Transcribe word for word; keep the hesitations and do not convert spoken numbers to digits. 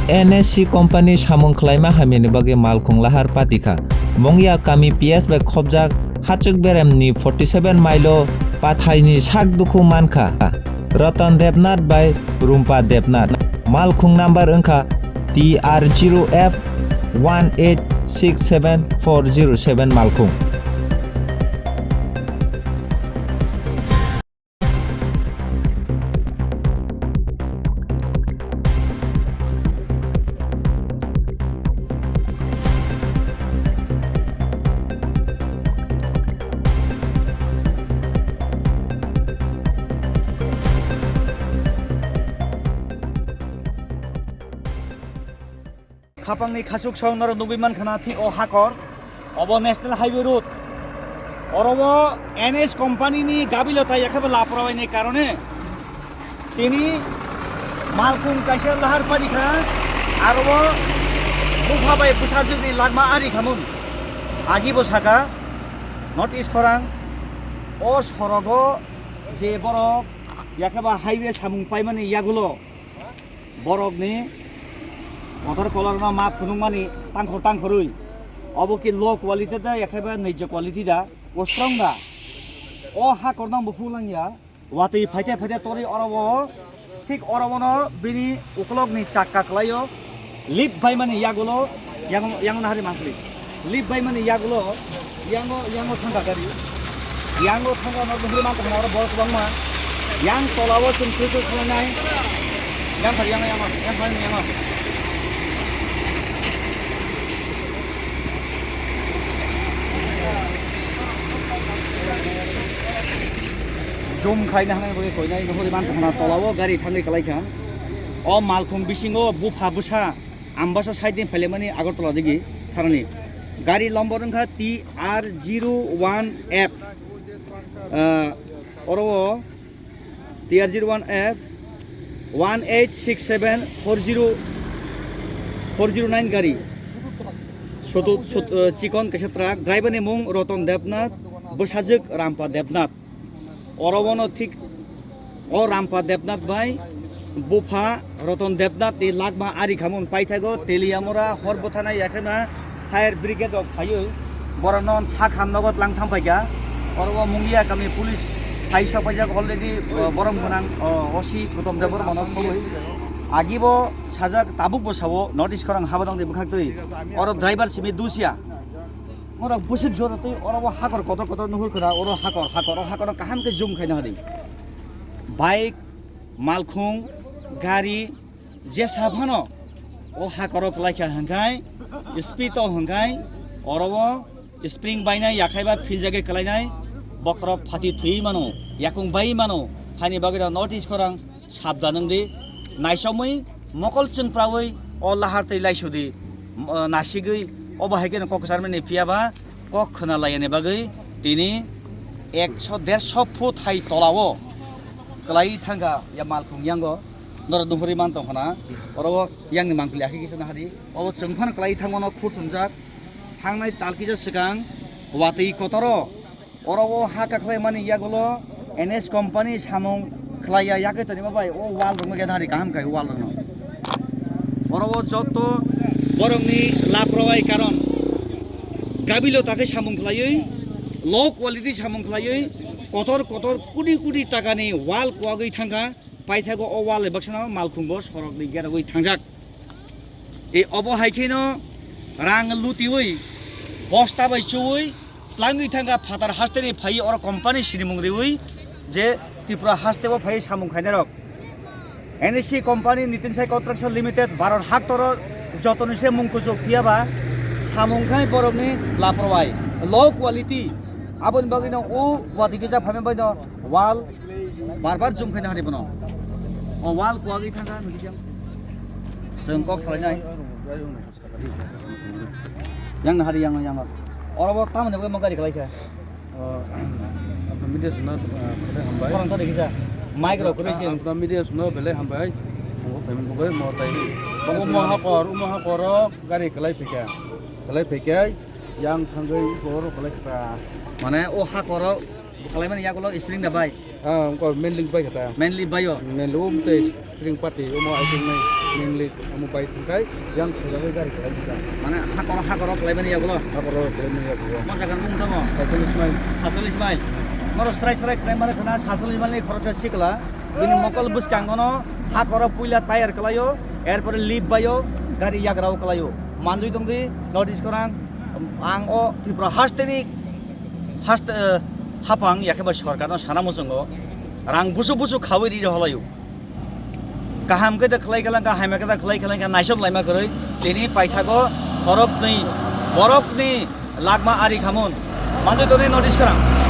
N S C company samung khlaima hamyani bagwi malkhung lahar patikha. Mungya kami P S bai khobjak Hachuk Beremni forty seven mile o pathaini sak dukhu mankha. Ratan Debnath bai Rumpa Debnath. Malkhung number wngkha T R zero F one eight six seven four zero seven malkhung. Khapangni khachuk song norok nugwi mankha na thik o hakor. Obo National Highway Road. Oro o N S company ni gabilo tai yakhe bo lapra bai ni karone tini malkhung kaisa lahar pari kha, aro o bupha bai bwsajwk ni langma ari khamun. Agi bo saka North East khorang o sorogo je borok yakhe ba highway samung paimani yagulo borokni motor kolorno ma phunukmani tangkhor tangkhorwi. Obo ki low quality da, yakhe ba nijjo quality da, o strong da. O hakorno ang bo phunuk langya. Watwi phaite phaite torwi oro o, thik oro o no bini ukolokni chakka kwlaio. Lip baimani yagulo yang, yang nahari mangkli. Lip baimani yagulo yango, yango thangka gari. Yango thangka norok buphuru mangkha oro borok kwbangma. Yang tolao chwng twi twi khwlainai. Yang phar, yang, yang, yang phar, yang. Zoom khaina hanai bagwi koinai nuhuri mangkha tolao gari thangwi kwlaikha. O malkhung bisingo bupha bwsa. Ambasa side ni phailaimani Agartala digi tharani. Gari lombor wngkha T R zero one F. Ah, oro o T R zero one F one eight six seven four zero, four zero nine gari. Soto, sot-, ah, chikon kaisa truck. Driver ni mung Roton Debnath, bwsajwk Rampa Debnath. Oro bono thik o Rampa Debnath bai bupha Roton Debnath ni lakma ari khamung paithago Teliamura hor bwthana yakhema fire brigade rok phaiwi borokno sak ham nogo tlang thang paikha. Oro o Mungia kami police phai sok paijak already, o, borom gwnang, o, O C Gautam Debbarma no khobwi. Agi bo sajak tabuk bo sabo notice khorang haba dong de bwkhak twi. Oro driver simi dusia. Oro bwswk jora twi oro o hakor kotor kotor nuhur khna, oro hakor, hakor, o hakor no kaham khe zoom khaina hadi. Bike, malkhung, gari, jesa phano o hakor o kwlai kha hwnkhai, speed o hwnkhai, oro o spring bainai yakhai ba philjagwi kwlainai, bokhorok phati thwi mano, yakung bai mano, hani bagwi rok notice khorang. Sabdan wng di, naisomwi mokol chwngprawi o lahar tei laisudi, m-, nasigwi obo hai kheno kok kwcharmani phiya ba kok khwna laiyani bagwi tini ekso derso foot hai tolao kwlai thangkha ya malkhung yango norok nuhuri man tongkha na oro o yangni mangpili akhe kisa nahadi obo chwng phano kwlai thangmano khur sumjak thangnai tal kisa swkang watwi kotoro. Oro o ha kakhwlai mani yagulo N S company samung khlai ya, yakhe tonima bai o wall rok no khe nari kaham khai wall rok no. Oro o joto borok ni laprawai karon gabilo takhe samung khlaiwi, low quality samung khlaiwi, kotor kotor kudi kudi taka ni wall kwagwi thangkha, paithago o wall bai baksa no malkhung bo sorok ni gerogwi thangjak. E obo hai kheno rang lutiwi bosta bai chuwi tlangwi thangkha phatar hasteni phaiwi oro company sinimung riwi je Tripura hasteo phaiwi samung khainai rok. N S C company Nitin Sai Construction Limited Bharat haktoro jotoni se mung kuchuk phiya ba samung khai borokni laprawai low quality aboni bagwino o watwi kisa phaima baino wall bar bar zoom khaina hari bono o wall kwagwi thangkha. Chwng kok salainai. Yang nahari yang yang. Oro bo tamni bagwi mo gari khlai kha. O, apna media suna, ah, belai hambai. Khorang ta dekhi sa. Mic rok kwrwi se. Apna media suna belai hambai. Mo payment bagwi mo tai. Umo hakor, umo hakor o gari khlai phikha. Khlai phikha. Yang thangwi bor khlai kha. Mane o hakor o khlaimani yagulo spring da bai. Ah, wngkha main link bai kha ta. Main link bai o. Main link um tei spring party, omo I think nai. Mainly omo bai thangkai yang khajagwi gari khlai thangkha. Mane hakoro, hakoro khlaimani yagulo? Hakoro khlaimani yagulo. Mo jaga nung tamo? Saitolish mile. Saitolish mile. Moro srai srai khlai mane khana saitolish mile ni khoroksa sikla. Bini mokol bwskangono hakoro puila tayar khlaio, erpore lip baio, gari yagrao khlaio. Manjui tongdi, notice khorang, ang o Tripura hasteni, haste, eh, hapang yakhe ba sorkarno sana muchungo, rang busu busu khawi ri holaio. Kaham khe da khlai khalang kha, haima khe da khlai khalang kha, naisok laima kwrwi, tini paithago khoroknwi, borokni lakma ari khamun. Manjui tongdi notice khorang.